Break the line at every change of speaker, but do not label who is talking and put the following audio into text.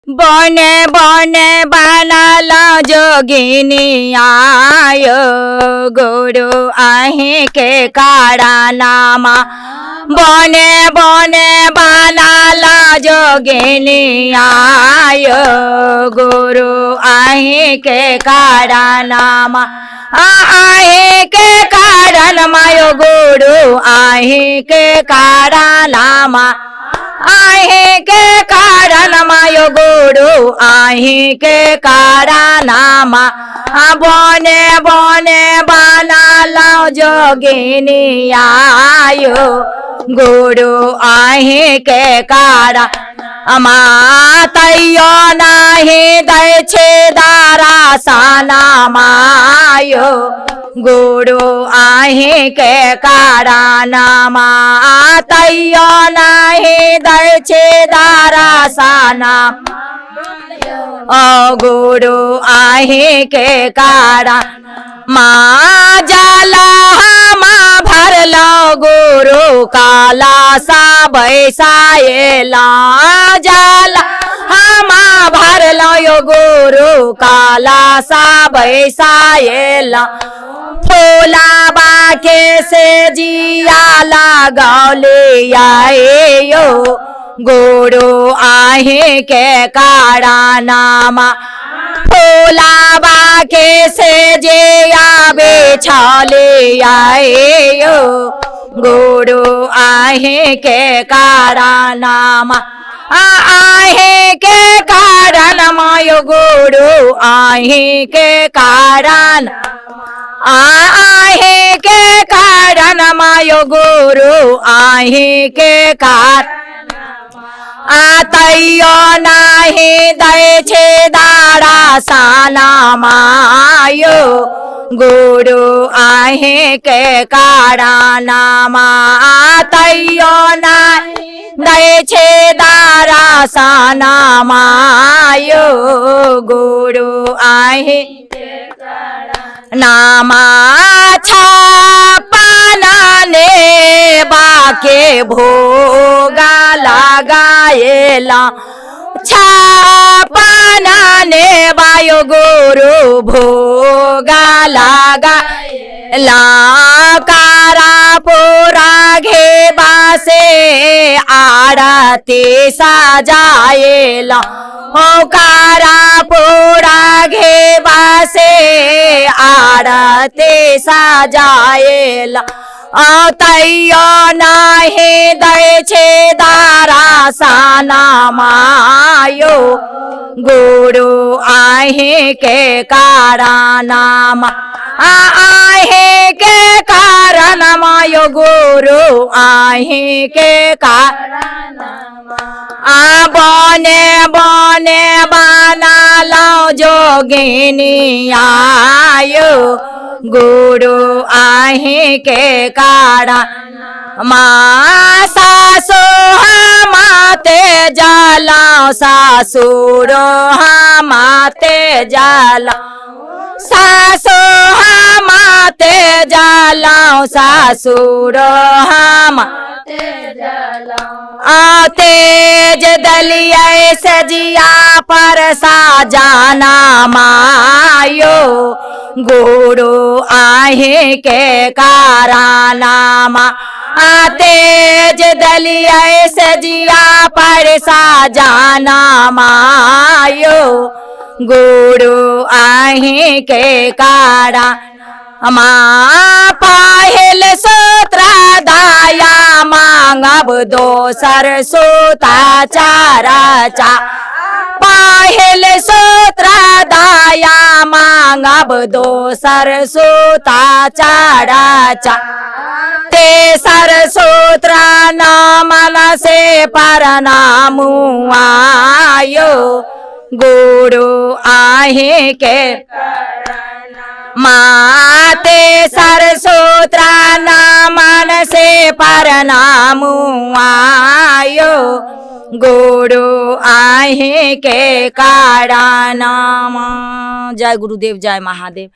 बने बने बनल जोगिनी आयो गुरु अहीं के कारनामा। बने बने बनल जोगिनी आयो गुरु अहीं के कारनामा। अहीं के कारण मायो गुरु अहीं के कारनामा। अहीं के कारण मायो गुरु अहीं के कारनामा। बने बने बनल जोगिनी आयो गुरु अहीं के कारण। तैयो नाही दै छै दारा साना मायो गुरु अहीं के कारनामा। तैयो नाही दै छै दारा साना ओ गुरु अहीं के कारण। माँ जाला मा भरलो गुरु काला सा बैसाएला। जाला हमा भरलो यो गुरु काला सा बैसाएला। फूलाबा के से जिया लगौले आयो गुरु अहीं के कारनामा। फूलाबा के से जे आबे छले आयो गुरु अहीं के कारनामा। अहीं के कारण मायो गुरु अहीं के कारण। अहीं के कारण मायो गुरु अहीं के कारण। तैयो नाही दै छै दारा साना मायो गुरु अहीं के कारनामा। तैयो नाही दै छै दारा साना मायो गुरु अहीं नामा। छापना ने बाके भोगा लगाएला। छापना ने बायो गुरु भोगा लगा ला। कारा पोरा घेबा से आरती सजाएला। ओ कारा पोरा घेबा से आरती सजाएला। तैयो नाही दै छै दारा साना मायो गुरु अहीं के कारनामा। अहीं के कारण मायो गुरु अहीं के कारण। बने बने बनल जोगिनी आयो गुरु अहीं के कारण। माँ सासु हमाते जलाओ सासुर हमाते जलाओ। सासु हमाते जलाओ सासुर हमाते जलाओ। तेज दलिया सजिया पर साजाना मायो गुरु अहीं के कारनामा। तेज दलिया सजिया पर साजाना मायो गुरु अहीं के कारण। माँ पहिल सूत्र दाया मांगब दोसर सूता चारा चा। पहिल सूत्र दाया मांगब दोसर सूता चारा चा। तेसर सूत्र नामन से परनामु आयो गुरु अहीं के माते सरसूत्र नामन से परनामु आयो गुरु अहीं के कारनामा। जय गुरुदेव, जय महादेव।